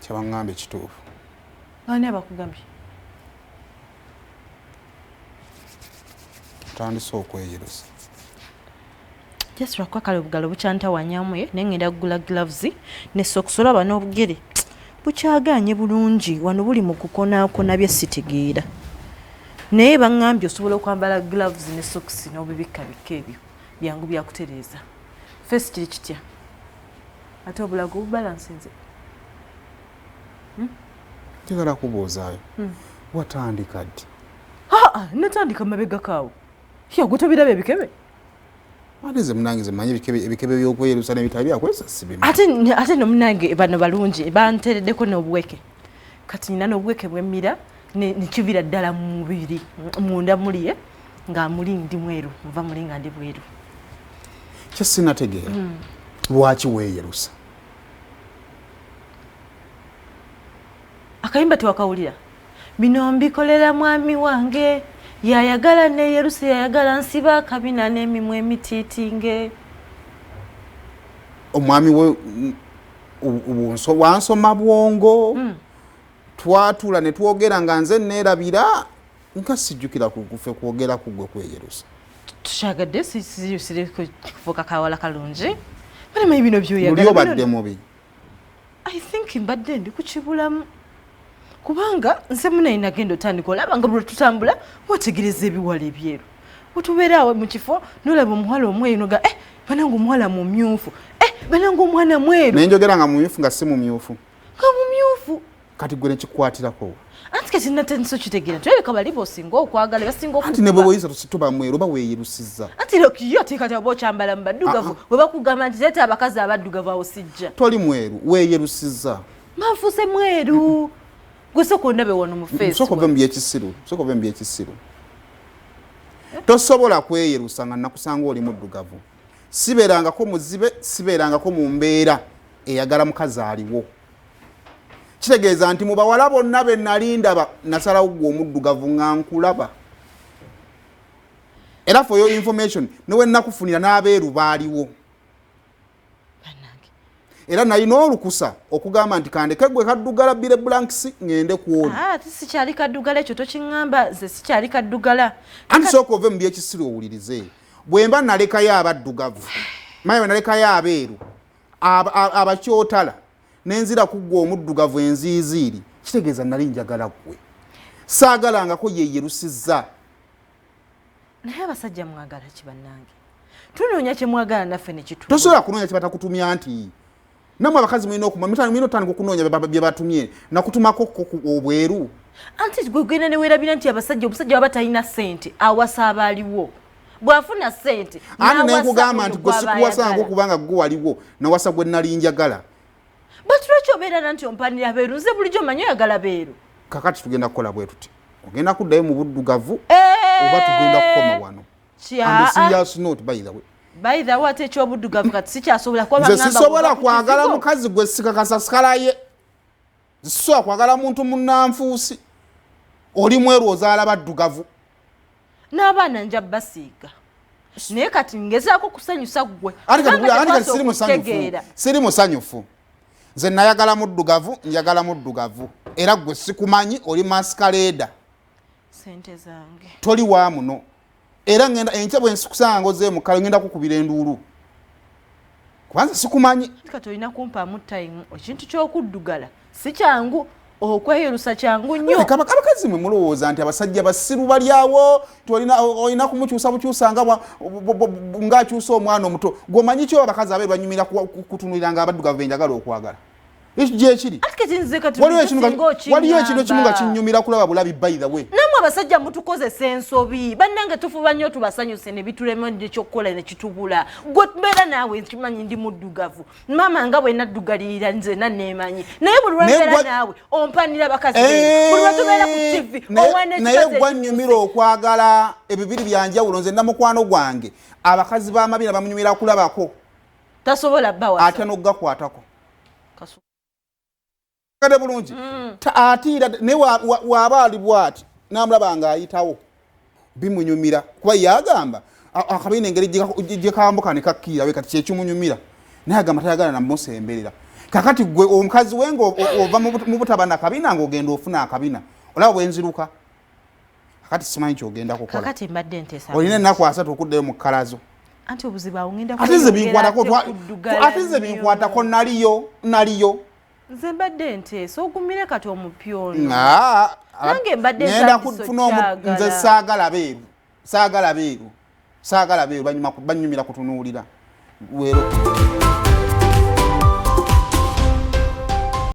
Kyebaŋŋambye kituufu. Ani abakugambye? Otandise okweyerusa. Just lwakuba kale obugalo bukyantawanyamu ye naye ngenda kugula gloves ne socks, olaba n'obugere bukyagaanye bulungi wano buli mu kukonaakona bye sitegeera, naye baŋŋambye osobola okwambala gloves ne socks n'obibikkabikka, ebyo byangu byakutereeza. Face kiri kitya? Ate obulago bubalansinze? Njagala kubuuzaayo, watandika ddi? Aa, natandika mabega kaawo. Yagwe tobiraba ebikebe? Ate nze munange nze manyi ebikebe by'okweyerusa n'ebitali byakwesa sibimanyi. Ate no munange bano balungi bantereddeko n'obuweke, kati nina n'obuweke bwemmira nekivira ddala mu mubiri munda muliye nga muli ndi mweru, nva muli nga ndi bweru. Kye sinategeera, lwaki weeyerusa? Akayimba tewakawulira? Bino mbikolera mwami wange yayagala neyerusa, yayagala nsiba akabina n'emimwa emitiitinge. Omwami we wansoma bwongo. Twatuula ne twogera nga nze neerabira nka sijjukira kufe kwogera ku gwe kweyerusa. Tukyagadde siri kufuuka kawala kalungi, balimanyi bino byoyagala. Muli obadde mubi. I think mbadde ndi kukibulamu kubanga nze munaye nagenda otandika olaba nga buli tutambula wetegereza ebiwala ebyeru, wetubeera awo mu kifo nolaba omuwala omweru noga, eh, banange omuwala mumyufu, eh, banange omwana mweru. Naye njogera nga mumyufu nga si mumyufu. Nga mumyufu. Kati gwe nekikwatirako? Anti kati natandise okitegeera nti olabika bali bosinga okwagala basinga. Anti ne bwe woyisa tuba mweru oba weeyerusizza. Anti yo ate kati oba okyambala mu baddugavu, bwe bakugamba nti leeta abakazi abaddugavu, awo sijja. Toli mweru, weeyerusizza. Manfuuse mweru? Gwe sooka ondabe wano mu face. Sooka ove mu byekisiru, sooka ove mu byekisiru. Tosobola kweyerusa nga nakusanga oli muddugavu. Sibeerangako muzibe, sibeerangako mu mbeera eyagala mukazi aliwo. Kitegeeza nti mu bawala bonna be nali ndaba nasalawo gwe omuddugavu nga nkulaba. Era for your information, newe nakufunira n'abeeru baaliwo. Bannange. Era nalina olukusa okugamba nti kandeke gwe kaddugala bire blanks ŋŋende ku oli. Ah, ate sikyali kaddugala, ekyo tokiŋŋamba, nze sikyali kaddugala. Anti sooka ove mu byekisiru owulirize. Bwe mba nalekayo abaddugavu, manya bwe nalekayo abeeru abakyotala nenzira ku ggwe omuddugavu enziiziiri, kitegeeza nali njagala ggwe, saagalangako yeyerusizza. Naye abasajja mwagala ki? Bannange, tunoonya kyemwagala naffe nekitu. Tosobola kunoonya kyebatakutumya nti nammwe abakazi mulina mulina otandika okunoonya bye batumye nakutumako ko obweru. Anti gwe genda neweerabira nti abasajja, omusajja waba talina ssente awasa abaaliwo, bw'afuna ssente Anti n'awasa nenkugamba oyo nti gwe gw'aba sikuwasanga ayagala. Kubanga gwe waliwo nawasa gwe nali njagala. But lwaki obeerana nti ompanira beeru? Nze bulijjo manyi oyagala beeru. Kakati tugenda kukola bwe tuti, ogenda kuddayo mu buddugavu Eh! oba tugenda kukoma wano? Kya And serious note, by the way. By the way, ate ekyobuddugavu kati sikyasobola kuba Nze baŋŋamba sisobola bw'ova ku kwagala kizigo. mukazi gwe sikakasa sikalaye. Sisobola kwagala muntu munnanfuusi. Oli mweru ozaala baddugavu. N'abaana nja basiiga, naye kati ngezaako kusanyusa ggwe. Anti kati Kubanga anti kati siri tekwasooka musanyufu. okutegeera. Siri musanyufu. Nze nayagala muddugavu, njagala muddugavu, era gwe sikumanyi, oli masquerader. Sente zange. Toli wa muno. Era ngenda enkya bwe nsikusanga ngoze mukalo ngenda kukubira enduulu kubanza sikumanyi. Kati olina kumpaamu time. Ekintu ky'okuddugala si kyangu, okweyerusa kyangu nnyo. Leka, abakazi mwe mulowooza nti abasajja basiru bali awo nti olina kumukyusa bukyusa nga ng'akyusa omwana omuto. Gweomanyi ki abakazi abeeru banyumira kutunulira nga abaddugavu benjagala okwagala? Ekyo gyekiri. Ati kati nze kati Waliwo bulijjo ekintu singa waliyo ekintu ekimu nga okiŋŋamba. kinyumira kulaba bulabi, by the way. Nammwe abasajja mutukozesa ensobi. Bannange, tufuba nnyo tubasanyuse ne bitulema ekyokukola ne kitubula. Gwe mbeera naawe nkimanyi ndi muddugavu, maama nga bwe naddugalirira nze naneemanyi, naye buli Naye lwembeera naawe ompanira bakazi beeru. Buli lwetubeera ku TV owaana naye ekikazi gwanyumira okwagala ebibiri byanjawulo. Nze namukwano gwange abakazi b'amabina bamunyumira kulabako. Tasobola bawasa. Atya n'okugakwatako. Kade bulungi. Atiira naye waaba ali bwati namulaba ng'ayitawo bimunyumira kuba yagamba akabiina engeri gye kambuka ne kakkiira we kati kyekimunyumira, naye agamba tayagala namusemberera. Kakati gwe omukazi we nga ova mu butaba na kabina ng'ogenda ofuna akabina, olaba bwenziruka. Kakati simanyi kyogenda kukola. Kakati mbadde nteesa olina ennaku 30 okuddayo mu kkalazo. Anti obuzibu awo ngenda ate nze binkwatako, ate nze binkwatako, naliyo naliyo. Nze mbadde nteesa ogumire kati omupya ono. Nange mbadde ngenda kufuna, nze saagala beeru, saagala beeru, saagala beeru, banyumira kutunuulira wero.